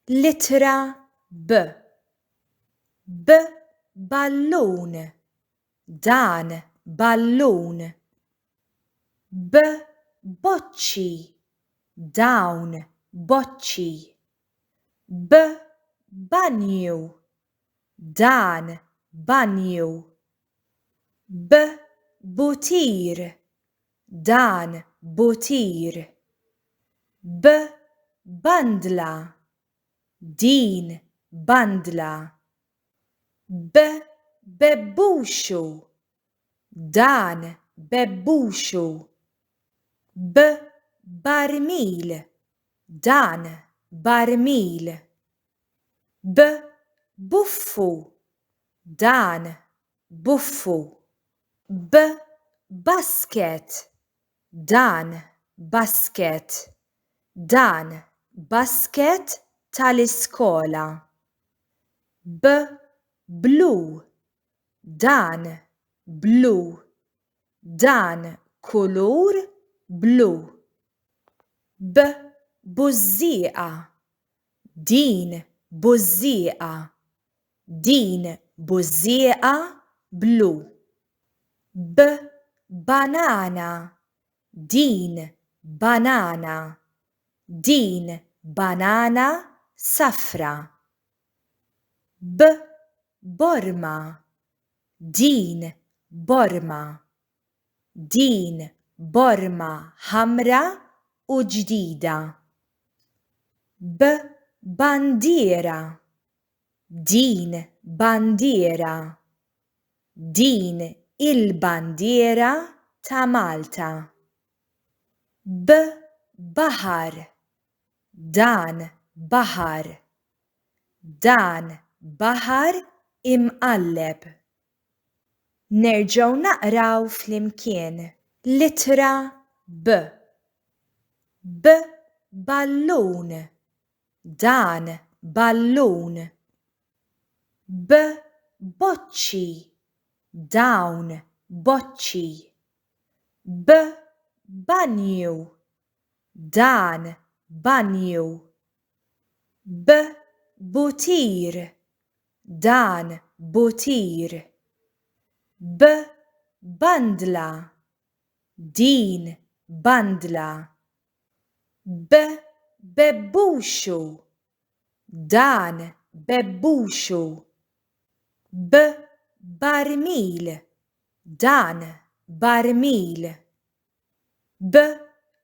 L-ittra B. B ballun. Dan ballun. B boċċi. Dawn boċċi. B banju. Dan banju. B butir. Dan butir. B bandla. Din bandla. B bebbuxu. Dan bebbuxu. B barmil. Dan barmil. B buffu. Dan buffu. B basket. Dan basket. Dan basket tal-iskola. B blu. Dan blu. Dan kulur blu. B bużżieqa. Din bużżieqa. Din bużżieqa blu. B banana. Din banana. Din banana safra. B borma. Din borma. Din borma ħamra u ġdida. B bandiera. Din bandiera. Din il-bandiera ta' Malta. B baħar. Dan baħar. Dan baħar imqalleb. Nerġgħu naqraw flimkien l-ittra B. B ballun. Dan ballun. B boċċi. Dawn boċċi. B banju. Dan banju. B butir. Dan butir. B bandla. Din bandla. B bebbuxu. Dan bebbuxu. B barmil. Dan barmil. B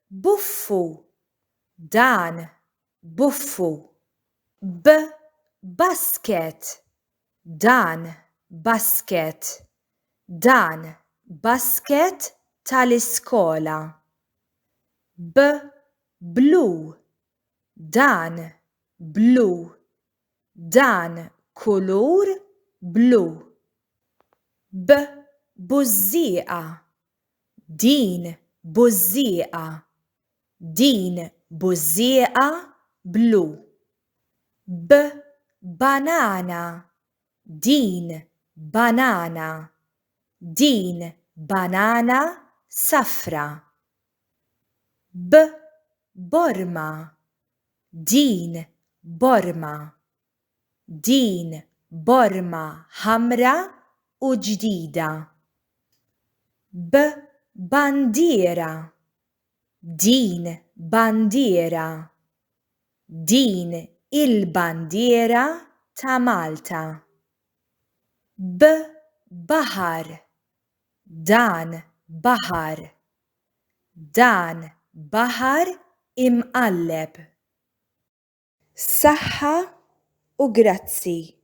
buffu. Dan buffu. B basket. Dan basket. Dan basket tal-iskola. B blu. Dan blu. Dan kulur blu. B bużżieqa. Din bużżieqa. Din bużżieqa blu. B banana. Din banana. Din banana safra. B borma. Din borma. Din borma ħamra u ġdida. B bandiera. Din bandiera. Din il-bandiera ta' Malta. B baħar. Dan baħar. Dan baħar imqalleb. Saħħa u grazzi.